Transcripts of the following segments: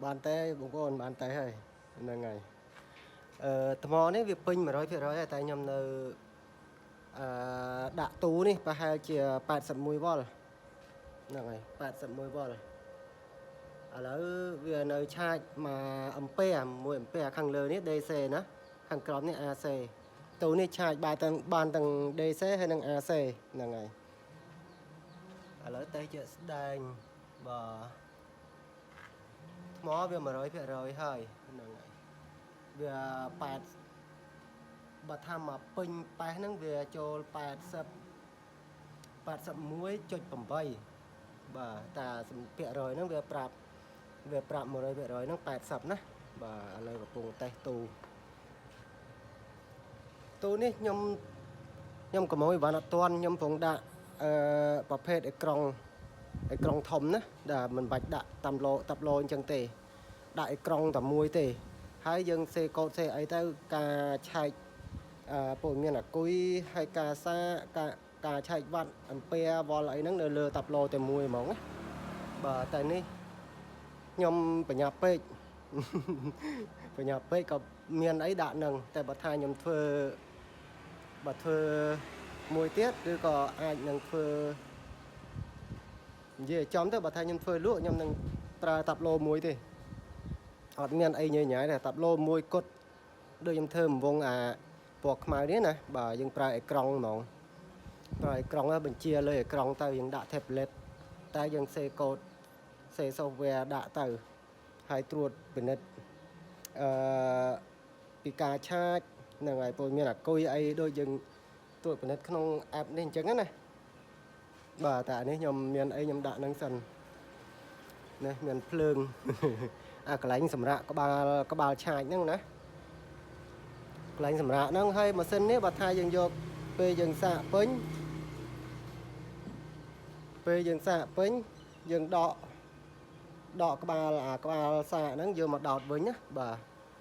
បានតែបងប្អូនបានតែហើយហ្នឹងហើយអឺថ្មនេះវាពេញ100%ហើយតែខ្ញុំនៅអឺដាក់ទូនេះប្រហែលជា81វ៉ុលហ្នឹងហើយ81វ៉ុលឥឡូវវានៅឆាច1អំពែ1អំពែខាងលើនេះ DC ណាខាងក្រោមនេះ AC ទូនេះឆាចបានទាំងបានទាំង DC ហើយនិង AC ហ្នឹងហើយឥឡូវតេស្តជាក់ស្ដែងបាទថ្មវា100%ហើយហ្នឹងហើយវា8បើថាមកពេញប៉េះហ្នឹងវាចូល80 81.8បាទតាសំភាគរយហ្នឹងវាប្រាប់100%ហ្នឹង80ណាបាទឥឡូវកំពុងតេស្តទូទូនេះខ្ញុំខ្ញុំកម្ម៉ង់អីវ៉ាន់អត់ទាន់ខ្ញុំកំពុងដាក់អឺប្រភេទអេក្រង់អេក្រង់ធំណាដែលមិនបាច់ដាក់តាមឡូតាប់ឡូអញ្ចឹងទេ ដាក់អេក្រង់តែមួយទេ ហើយយើងសេកូដសេអីទៅការឆែកអឺព័ត៌មានអាគុយហើយការសាការការឆែកវ៉ាត់អំពែវ៉ុលអីហ្នឹងនៅលើតាប់ឡូតែមួយហ្មងណាបាទតែនេះខ្ញុំបញ្ញាពេក បញ្ញាពេកក៏មានអីដាក់នឹងតែបើថាខ្ញុំធ្វើបើធ្វើមួយទៀតឬក៏អាចនឹងធ្វើនិយាយឲ្យចំទៅបើថាខ្ញុំធ្វើលក់ខ្ញុំនឹងប្រើតាប់ឡូមួយទេ អត់មានអីញ៉ៃញ៉ៃទេតាប់ឡូមួយគត់ដូចខ្ញុំធ្វើរង្វង់អាពណ៌ខ្មៅនេះណាបាទយើងប្រើអេក្រង់ហ្មងប្រើអេក្រង់ហើយបញ្ជាលើអេក្រង់ទៅយើងដាក់ tablet តែយើងសេកូដសេ software ដាក់ទៅហើយត្រួតពិនិត្យអឺពីការឆាចហ្នឹងហើយពលមានអាគុយអីដូចយើងត្រួតពិនិត្យក្នុង app នេះអញ្ចឹងណាបាទតែអានេះខ្ញុំមានអីខ្ញុំដាក់ហ្នឹងសិននេះមានភ្លើង អាកន្លែងសម្រាប់ក្បាលក្បាលឆាចហ្នឹងណាកន្លែងសម្រាប់ហ្នឹងហើយម៉ាស៊ីននេះបើថាយើងយកពេលយើងសាកពេញពេលយើងសាកពេញយើងដកដកក្បាលអាក្បាលសាកហ្នឹងយកមកដោតវិញណាបាទ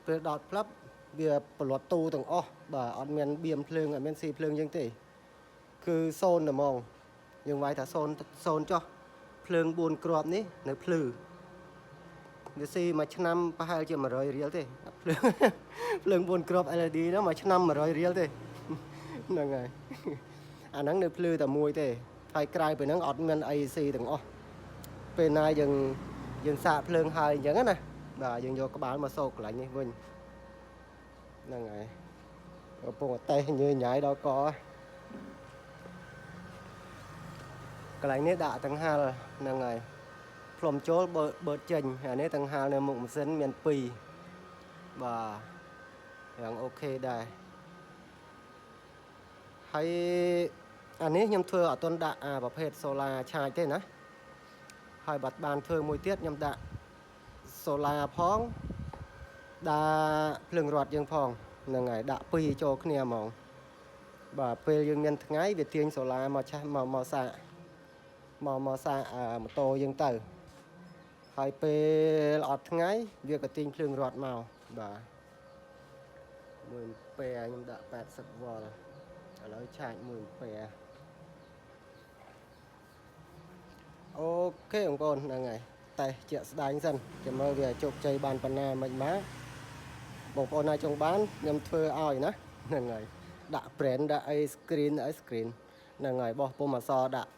ពេលដោតផ្លឹបវាប្រលត់ទូទាំងអស់បាទអត់មានបៀមភ្លើងអត់មានស៊ីភ្លើងយើងទេគឺសូន្យតែហ្មងយើងវាយថាសូន្យសូន្យចុះភ្លើង4គ្រាប់នេះនៅភ្លឺ វាស៊ីមួយឆ្នាំប្រហែលជា100រៀលទេភ្លើង ភ្លើង4គ្រាប់ LED ហ្នឹងមួយឆ្នាំ100រៀលទេ ហ្នឹងហើយអាហ្នឹងនៅភ្លឺតែមួយទេហើយក្រៅពីហ្នឹងអត់មានអីស៊ីទាំងអស់ពេលណាយើងយើងសាកភ្លើងហើយអញ្ចឹងណាបាទយើងយកក្បាលមកសោកកន្លែងនេះវិញហ្នឹងហើយកំពុងតែតេស្តញើញ៉ាយដល់កកន្លែងនេះដាក់ទាំងហាលហ្នឹងហើយ ផ្លុំចូលបើបើចេញអានេះទាំងហាលនៅមុខម៉ាស៊ីនមាន2បាទយ៉ាង OK ដែរហើយអានេះខ្ញុំធ្វើអត់ទាន់ដាក់អាប្រភេទ solar ឆាចទេណាហើយបាត់បានធ្វើមួយទៀតខ្ញុំដាក់ solar ផងដាក់ភ្លើងរត់យើងផងហ្នឹងហើយដាក់ពីរចូលគ្នាហ្មងបាទពេលយើងមានថ្ងៃវាទាញ solar មកឆាស់មកមកសាកមកមកសាកអាម៉ូតូយើងទៅ ហើយពេលអត់ថ្ងៃវាក៏ទាញភ្លើងរត់មកបាទមួយអំពែខ្ញុំដាក់80វ៉ុលឥឡូវឆាចមួយអំពែOK បងប្អូនហ្នឹងហើយតេស្តជាក់ស្ដែងសិនចាំមើលវាជោគជ័យបានប៉ុណ្ណាមិនមកបងប្អូនណាចង់បានខ្ញុំធ្វើឲ្យណាហ្នឹងហើយដាក់ brand ដាក់អី screen អី screen ហ្នឹងហើយបោះពុំអក្សរដាក់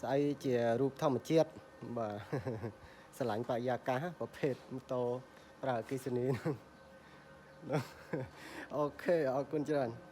ស្អីជារូបធម្មជាតិបាទ ស្រឡាញ់បរិយាកាសប្រភេទម៉ូតូប្រើអគ្គិសនីហ្នឹង OK អរគុណច្រើន។